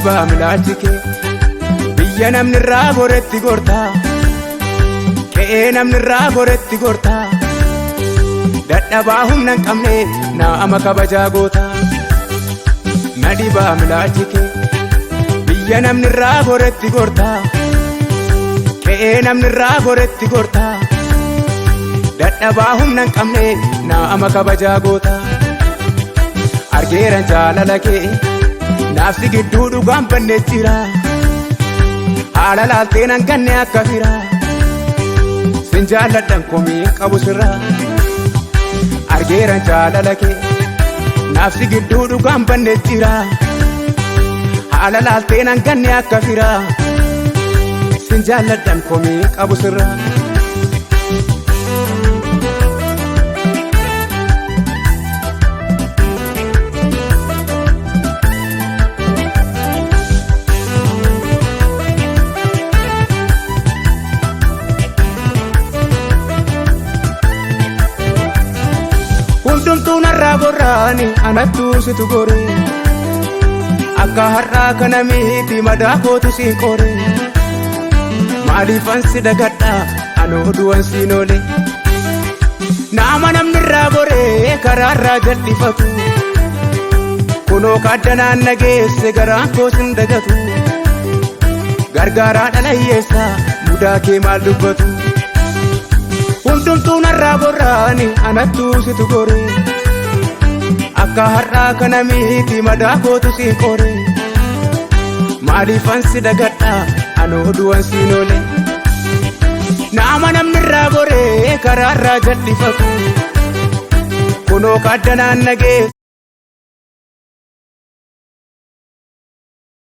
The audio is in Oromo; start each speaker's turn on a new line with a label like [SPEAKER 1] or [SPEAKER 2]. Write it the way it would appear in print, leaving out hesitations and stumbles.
[SPEAKER 1] dhibaa milaalchi kee, biyya namni irraa goretti gortaa, qe'ee namni irraa goretti gortaa, dadhabaa humna hin qabne nama kabajaa gootaa. Na dhibaa milaalchi kee, biyya namni irraa goretti gortaa, qe'ee namni irraa goretti gortaa, dadhabaa humna hin qabne nama kabajaa gootaa. Argeeran jaalala kee, naafsi gidduu dhugaan bannee jira, haala laaltee nan ganne akka fira, sin jaalladhan komii qabu sirraa. Argeeran jaalala kee, naafsi gidduu dhugaan bannee jira, haala laaltee nan ganne akka fira, sin jaalladhan komii qabu sirraa. Hundumtuu narraa gorraani, anattuu situ gore, akka har'aa kana miti, madaa kootu siin qore. Maaliifan si dagadhaa, anoo du'an siin oole? Nama namni irraa goree karaarraa jal'ifatu, kunoo kaaddanaan nageesse, garaan koo sin dagatu. Gargaaraa dhala hiyyeessaa, mudaa kee maal dubbatu? Hundumtuu narraa gorraani, anattuu situ gore, akka har'aa kana miti, madaa kootu siin qore. Maaliifan si dagadhaa, anoo du'an siin oole? Nama namni irraa goree karaarraa jal'ifatu, kunoo kaaddanaan nageesse.